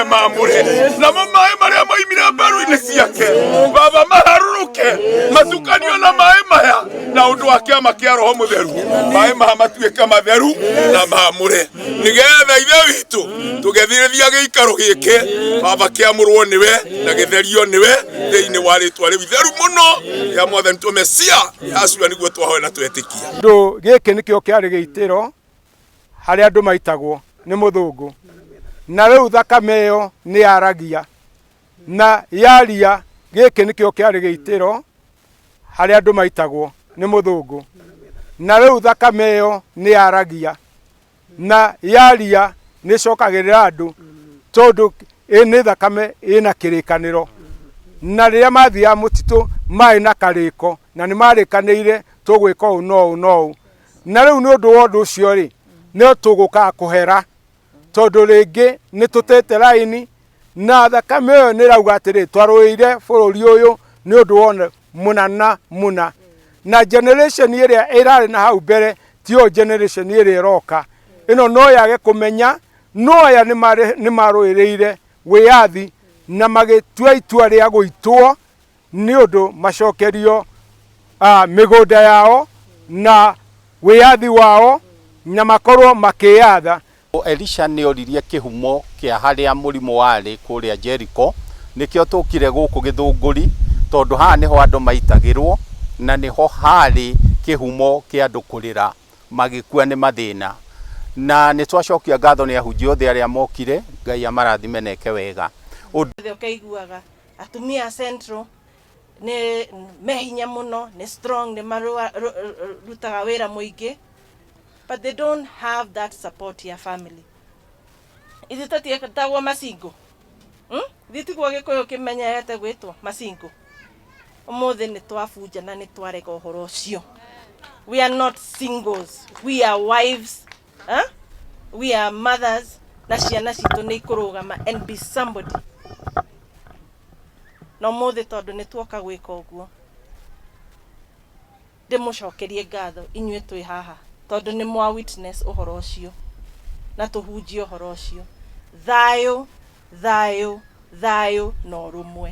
Marehe mamũre, namo maĩ marĩa moimire mbaru-inĩ ciake, Baba, maharũrũke matukanio na maĩ maya na ũndũ wa kĩama kĩa Roho Mũtheru, maĩ maya matuĩke matheru na mamũre, nĩgetha Ithe witũ tũgethirĩria gĩikaro gĩkĩ, Baba, kĩamũrwo nĩwe na gĩtherio nĩwe thĩinĩ wa rĩtwa rĩu itheru mũno rĩa Mwathani tũ Mesia Yahshua, nĩguo twahoya na twetĩkia. Ndũ gĩkĩ nĩkĩo kĩarĩ gĩitĩro harĩa andũ maitagwo nĩ mũthũngũ, na rĩu thakame ĩyo nĩ yaragia na yaria. Gĩkĩ nĩkĩo kĩarĩ gĩitĩro harĩa andũ maitagwo nĩ mũthũngũ, na rĩu thakame ĩyo nĩ yaragia na yaria nĩ ĩcokagĩrĩra andũ, tondũ ĩ nĩ thakame ĩna kĩrĩkanĩro. Na rĩrĩa mathiaga mũtitũ marĩ na karĩko na nĩ marĩkanĩire tũgwĩka ũũ no ũũ no ũũ, na rĩu nĩ ũndũ wa ũndũ ũcio rĩ, no tũgũkaga kũhera, tondũ rĩngĩ nĩ tũtete raini na thakame ĩyo nĩ ĩrauga atĩrĩ, twarũĩire bũrũri ũyũ nĩ ũndũ wa mũna na mũna, na generation ĩrĩa ĩrarĩ na hau mbere tiyo generation ĩrĩa ĩroka ĩno no yage kũmenya. No aya nĩ marũĩrĩire wĩyathi na magĩtua itua rĩa gũitwo nĩ ũndũ macokerio mĩgũnda yao na wĩyathi wao na makorwo makĩyatha. Elisha nĩ oririe kĩhumo kĩa harĩa mũrimũ warĩ kũrĩa Jericho, nĩkĩo tũkire gũkũ Gĩthũngũri, tondũ haha nĩho andũ maitagĩrwo na nĩho harĩ kĩhumo kĩa andũ kũrĩra magĩkua nĩ mathĩna. Na nĩ twacokia ngatho nĩ ahunjia othe arĩa mokire, Ngai amarathime na eke wega. Ũndũ ũkaiguaga atumia a Central nĩ me hinya mũno, nĩ strong, nĩ marutaga wĩra mũingĩ, but they don't have that support ya family. Ithuĩ tũtiĩtagwo macingo, Ithuĩ tiguo Gĩkũyũ kĩmenyerete gwĩtwo macingo. Ũmũthĩ nĩ twabunja na nĩ twarega ũhoro ũcio. We are not singles, we are wives, huh? We are mothers, na ciana citũ nĩ ikũrũgama and be somebody. Na ũmũthĩ tondũ nĩ tuoka gwĩka ũguo, ndĩmũcokerie ngatho inyuĩ twĩ haha, tondũ nĩ mwa witness ũhoro ũcio na tũhunjie ũhoro ũcio. Thayũ, thayũ, thayũ na ũrũmwe.